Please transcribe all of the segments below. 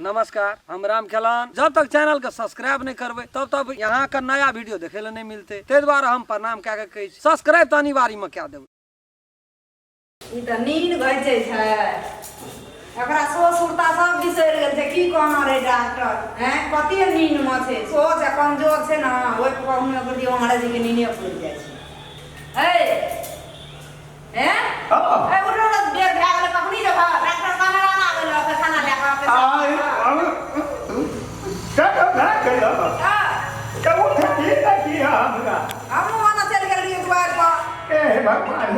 नमस्कार, हम राम खेलान। जब तक चैनल के सब्सक्राइब नहीं करबै तब तक यहाँ के नया वीडियो देखे ले नहीं मिलते, ताहि दुआरे हम प्रणाम कए के कहै छी, सब्सक्राइब तऽ अनिवार्य में कए देबै। ई तऽ नीन घचै छै, एकरा सो सुरता सब बिसरि गेल छै। की कहना रहै डॉक्टर हैं, कते नीन मे छै, सेहो छै कमजोर छै ने, ओहि कहुनो गुरदी अंग्रेजी के नीने पुरि जाइ छै। हे हैं, ए उठो ने, बेर भए गेलै, कखनी जेबह? डॉक्टर कहने रहना गेल पैखाना लए कऽ हमरा। हमहूँ ओना चलि गेल रहियै दुआरि पर। ए भगवान,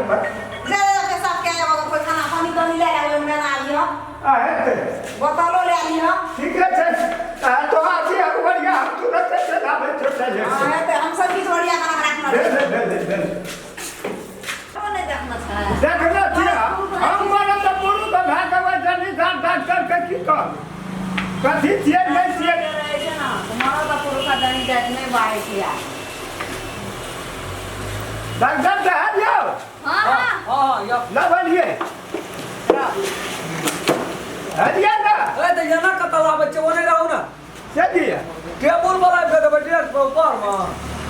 जा जा, पेशाब कए आबऽ, पैखाना पानी तानी लए आबै, ओहिमे बना लिहऽ, बोतलो लए लिहऽ। ठीके छै, तो आछी हम बढ़िया, हम तुरंत चलि आबै छियौ। चलि। हँ, हेतै, हम सब किछु ओरिया कऽ राखने भेल रहियै। भेल भेल भेल। नहि देखने छै? देखने छियै हम। मने तऽ पुरुष भए कऽ बैठल निदान डॉक्टर के की कहब, कथी छियै नहि छियै। रहै छै ने तऽ मरद आ पुरुष जनी जाति नहि बाहै छै आब। डॉक्टर साहब यौ। हाँ हाँ। हाँ यौ। लबलियै हलियै ने। ए तऽ एना कतऽ लाबै छै, ओने रहू ने। से दियै। टेबुल पर आबि कऽ देबै डेस्क पर ऊपर मे।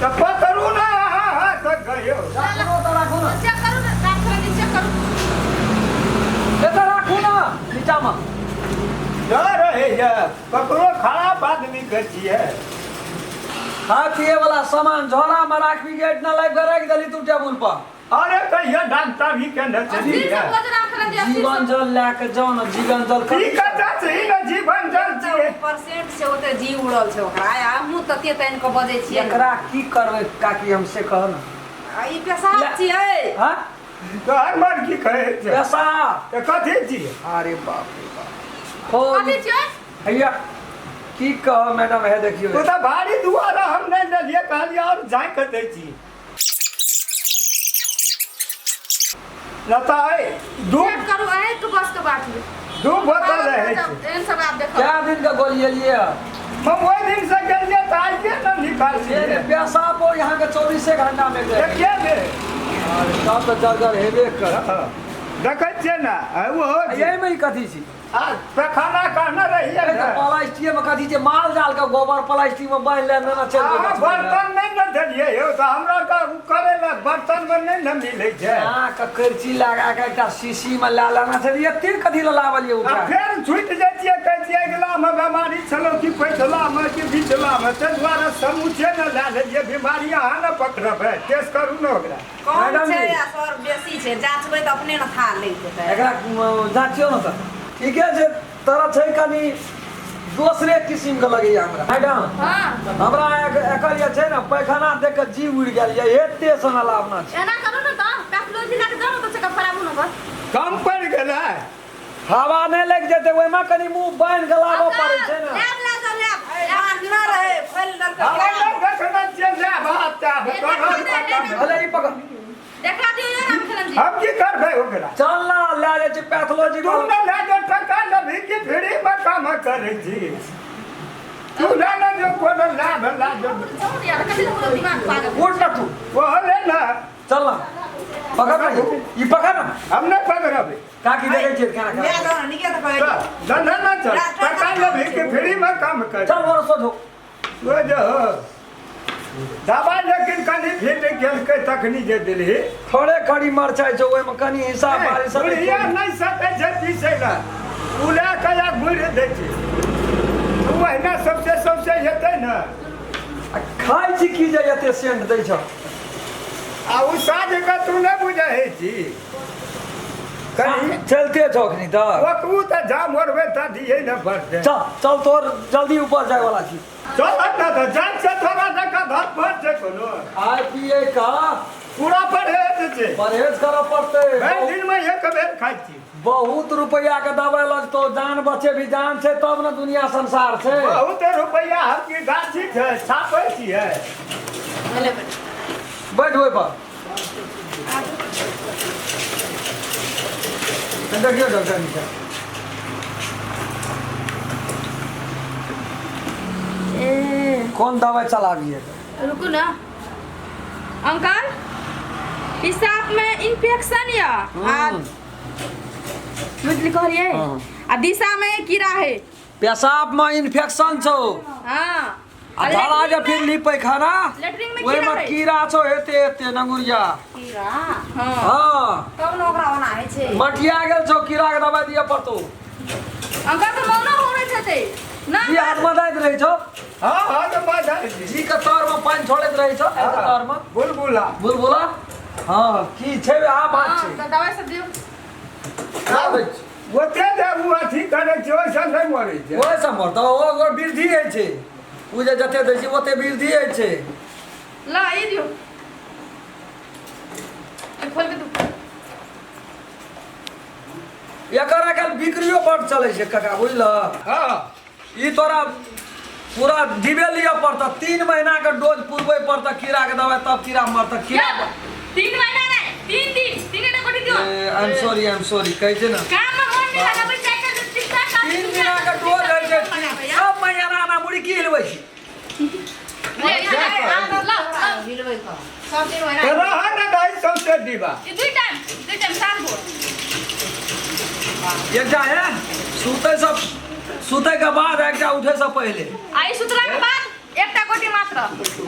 तऽ पकड़ू ने अहाँ, हाथ गयो। राखू तऽ राखू ने। चेक करू ने डॉक्टर जी, चेक करू। एतऽ राखू ने नीचामे। डर रहैए ककरो खराब आदमी के छियै। खाय पिए वाला सामान झोरा में राखबी, गेट न लाबि के राखि देली तू टेबुल पर। अरे कहिया डॉक्टर ही के न अस्थिर चली से बोझ राखल जी, अस्थिर जीवन से। जल लए के जाउ ने, जीवन जल। की कथा छै ने, जीवन जल छियै। परसेंट छै, ओते जी उड़ल छै ओकरा। आइ हमहूँ तते तानि कऽ बजै छियै ने। एकरा की करबै काकी, हम से कह ने। आ ई पेशाब छियै। हाँ। तोहर मन की कहै छै? पेशाब। तऽ कथी छियै? अरे बाप रे बाप, हो। कथी छियै? हैया की कह मैडम, हे देखियौ। ओ तऽ भारी दुआरे हम नहि लेलियै, कहलियै आओर झाँकि दै छी न तऽ दू चेक करू, अहीं के बस के बात ये। दू बोतल रहै छै। एहन सब आब देखो। क्या दिन के गोली एलियै? हम ओहि दिन से गेलियै तऽ आइए ने निकाललियै। पेशाब हो यहाँ के 24 घंटा में जाए। एके बेर। अरे तब तऽ जर्जर हेबे कर। देखै छियै ने, ओहो यही में ई कथी छी? आ पैखाना कहने रहियै ने। प्लास्टिक में कथी छै? माल जाल के गोबर प्लास्टिक में बान्हि ले ने चलि। अहाँ बर्तन नहि ने देलियै यौ, तऽ हमरा तऽ ओ करै लए बर्तनमे नहि ने मिलै छै। अहाँके करची लगा के एकटा शीशी में लए लेना छै, एते कथी लए लाबलियै आ उठा? फेर छुटि जाइ छियै, कहै छियै अगिलामे बेमारी छलौ कि पछिलामे कि बिचलामे, ताहि दुआरे समूचे ने लए लेलियै। बीमारी अहाँ ने पकड़बै, टेस्ट करू ने ओकरा। कम मैडम छै जी। आ सर बेसी छै, जाँचबै तऽ अपने ने था लागि जेतै। एकरा जाँचियौ ने तऽ ठीके छै, तोरा छै कनि दोसरे किसिम के लगैया हमरा मैडम। हाँ। हमरा एकर जे छै ने पैखाना देख के जी उड़ि गेल ये, एते सन लावना छै। एना करू ने तऽ पैथोलॉजी लए के जाउ ने तऽ चेकअप कराबू ने बस। कम पड़ि गेलै। हवा नहि लागि जेतै, ओहिमे कनि मुँह बान्हि के लाबऽ पड़ै छै ने। लैब लए जाउ, लैब। बान्हने रहै, खोलि देलकै। हमरा नहि देखने छियै लए भात ताब, तोहर पता नहि। भले ई पकड़। देखा दियौ यौ रामखेलन जी। हम की करबै ओकरा? चल ना, लए जाइ छी पैथोलॉजी। तू ने लए जो, टका लेबही कि फ्रीमे काम करै छी? तू लए ने जो, कोनो लाभ लए जो। जाउ ने यार, कथी लए पूरा दिमाग पागल। उठ ना तू। ओहो ले ने। चल ना, पकड़ ना, ई पकड़ ना। हम नहि पकड़बै। काकी देखै छियै केना लए केना। जाउ ने, नीके तऽ कहै छी। चल ने, ने चल, टका लेबही कि फ्रीमे काम कर? चल बड़ सोझो। ओ जो दबाइ लेकिन कनि फिट केलकै तखनी जे देलही। थोड़े खड़ी मरचाइ छै ओहिमे, कनि हिसाब बारी सब। बुढ़िया नहि सकै छै पीसै लए, ओ लए कऽ या गुड़ि दै छै, ओ ओहिना सौंसे सौंसे हेतै ने। आ खाइ छी की जे एते सेंट दै छ? आ ओ साँझके तू नहि बुझै छी कनि। चलते छौ अखनी तऽ। ओकू तऽ जा मरबै तऽ दियै ने पड़तै। चल चल, तोर जल्दी ऊपर जाय वाला छी। चल ने तऽ जाइ छै, तोरा जकाँ धर छै कोनो खाय पिए का पूरा परहेज छै। परहेज करऽ पड़तै। भरि दिनमे एक बेर खाइ छी। बहुत रुपैया के दवाई लगतौ, जान बचे भी, जान छै तब ने दुनिया संसार छै। बहुत रुपैआ हम की गाछी छै छापै छियै? भेलै। बैठ ओहि पर। देखियौ डॉक्टर नीचा। ए। कोन दवाई चलाबिए? रुकू ना अंकल, पेशाब में इन्फेक्शन या आ बुझली कहलिए हाँ। आ दिशा में कीड़ा है। पेशाब में इन्फेक्शन छौ। हाँ। आ धरा जे फिर ली पैखाना लेटरिन में ओहिमे कीड़ा रहै। कीड़ा छौ एते एते नंगुरिया। कीड़ा? हाँ। हाँ। तब ने ओकरा ओना होइ छै। मटिया गेल छौ, कीड़ा के दवाई दिअ पड़तौ। अंकल तऽ मौना हो रहै छथि ना। जी हाथ में दैत रहै छौ। हाँ हाँ तो बात है जी। जी के तर में पानि छोड़ैत रहै छौ, एहि के तर में बुलबुला। बुलबुला। हाँ की छै वएह बात हाँ छै। तऽ दवाई सब दियौ। आबै छै। ओते जे ओ अथी करै छै ओहिसँ नहि मरै छै। ओहिसँ मरतौ, ओकर वृद्धि होइ छै। ओ जे जते दै छै ओते वृद्धि होइ छै। ला ई दियौ। ई खोल के दू। एकर आइकाल्हि बिक्रियो बड चलै छै काका, बुझलह? हाँ। ई तोरा पूरा दिबे लिअ पड़तऽ, 3 महीना के डोज पुरबै पड़तऽ कीड़ा के दवाई, तब कीड़ा मरतऽ। कीड़ा 3 महीना नहि, 3 दिन, 3 टा गोटी दियौ। I am sorry, I am sorry कहै छै ने। काम में मन नहि लगाबै छै, आइकाल्हि चिंता काम 3 महीना के डोज होइ छै, सब महीना आना मुड़ी की हिलबै छै। ले, ला, ला। हिलबै कऽ सब दिन ओहिना। तऽ रहऽ ने दही सौंसे डिब्बा। ई 2 टाइम, 2 टाइम साँझ भोर। एकटा है सुतै सब सुतै के बाद, एकटा उठै से पहिले। आ ई सुतला के बाद एकटा गोटी मात्र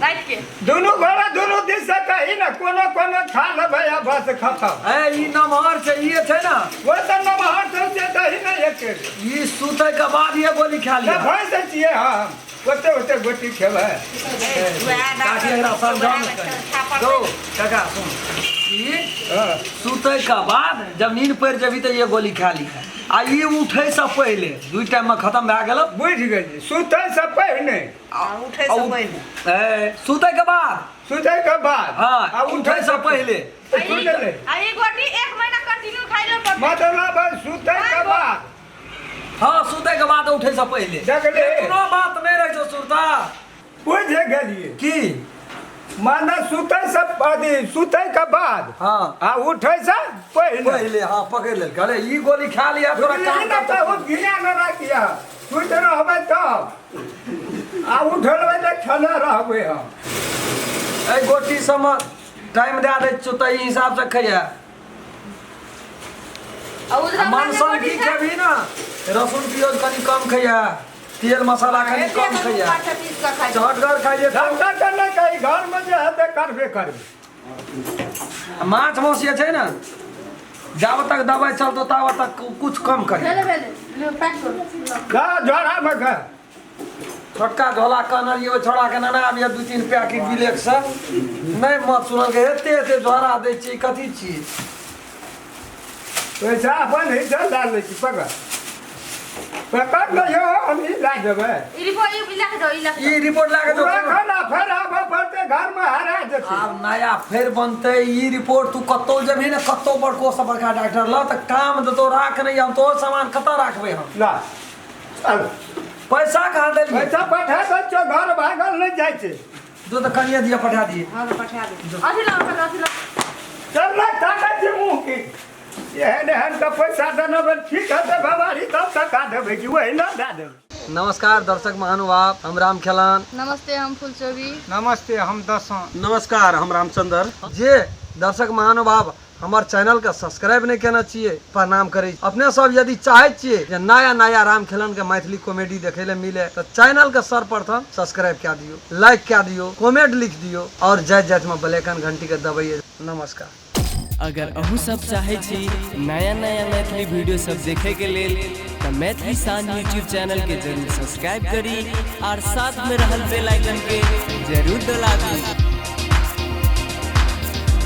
राति के। दुनू घोड़ा दुनू दिस से कही ने, कोनो कोनो खा लेबै आ बस खतम। ए ई नमहर छै, ई छै ने। ओ तऽ नमहर छै से दही नहि एके। ई सुतै के बाद ये गोली खा लिअ। भैंस छियै हम, ओते ओते गोटी खेबै। काकी एकरा समझाउ ने कनि। दो काका सुन, ई सुतै के बाद जब नींद पड़ि जेबही तऽ ये गोली खा लिअ, आ ई उठै से पहिले 2 टाइम में खत्म भए गेल। बुझि गेलियै, सुतै से पहिने। उठै से पहिले। ए सुतै के बाद। सुतै के बाद। हाँ, आ उठै से पहिले। आ ई गोटी 1 महीना कंटिन्यू खाइ ले पड़तै। मतलब सुतै के बाद। हाँ सुतै के बाद उठै से पहिले। जगले। कोनो बात नहि रहै छौ सुरता। बुझि गेलियै। की? माने सुतै से अथी सुतै के बाद। हाँ। आ उठै से पहिले। पहिले, हाँ पकड़ि लेलकै। अरे ई गोली खा लिअ तोरा काम ना करतौ। तऽ ओ गिरा न राखिया, सुति रहबै तब आ उठलबै तऽ खेने रहबै हम। एहि गोटी सबमे टाइम दए दै छियौ तऽ एहि हिसाबसँ खइहे। आ उजरा मनसन की खेबही ने, रसुन प्याज कनि कम खइहे, तेल मसाला कनि कम खइहे, चहटगर खाइ। डॉक्टर के नहि कही, घर में जे हेतै करबे करबै। माछ मांस जे छै ने, जाबत तक दवाई चलतौ ताबत तक कुछ कम करी। भेले भेले लियो पैक करू। झोरा में खा। छोटका झोला कहने रहियै ओहि छोड़ा के नेने आबिहे 2-3 पैकेट बिलेक से। नहि मत सुनलकै, एते एते झोरा दै छियै, कथी छियै? पैसा अपन हिस्सा लए लै छी, पकड़ पकड़ लइयो, हम ई लए जेबै। ई रिपोर्ट ई लए के जाउ, ई लए के ई रिपोर्ट लए के जाउ। खाना फेर आबऽ पड़तै, घर में हरा जेतै। आब नया फेर बनतै ई रिपोर्ट। तू कतौ जेबही ने, कतौ बड़को से बड़का डॉक्टर लग तऽ काम देतौ। राख नहि, हम तोहर सामान कतऽ राखबै हम? ला चल। पैसा कहाँ देलियै? पैसा पठा दै छियौ, घर भागल नहि जाइ छै। दो तऽ कनिए दिअ, पठा दिए। हाँ पठा दे। अथी लाउ, अथी लाउ। चल ना ताकै छी मुँह की। एहन एहन के पैसा देने ठीक हेतै बेमारी तब टका देबै कि ओहिना दए देबै। नमस्कार दर्शक महानुभाव, हम राम खेलान। नमस्ते, हम फुलचोबी। नमस्ते, हम दसों। नमस्कार, हम रामचंद्र। जे दर्शक महानुभाव हमर चैनल के सब्सक्राइब नहीं केने छियै, प्रणाम करै। अपने सब यदि चाहै छियै जे नया नया राम खेलन के मैथिली कॉमेडी देखै ले मिले तऽ चैनल के सर्वप्रथम सब्सक्राइब कए दियौ, लाइक कए दियौ, कमेंट लिख दियौ और जाइत जाइत में बेल आइकन घंटी के दबैयै। नमस्कार। अगर अहूँ सब चाहे छी नया नया मैथिली वीडियो सब देखे के लेल तऽ मैथिली शान यूट्यूब चैनल के जरूर सब्सक्राइब करी और साथ में रहल बेल आइकन के जरूर दबा दी।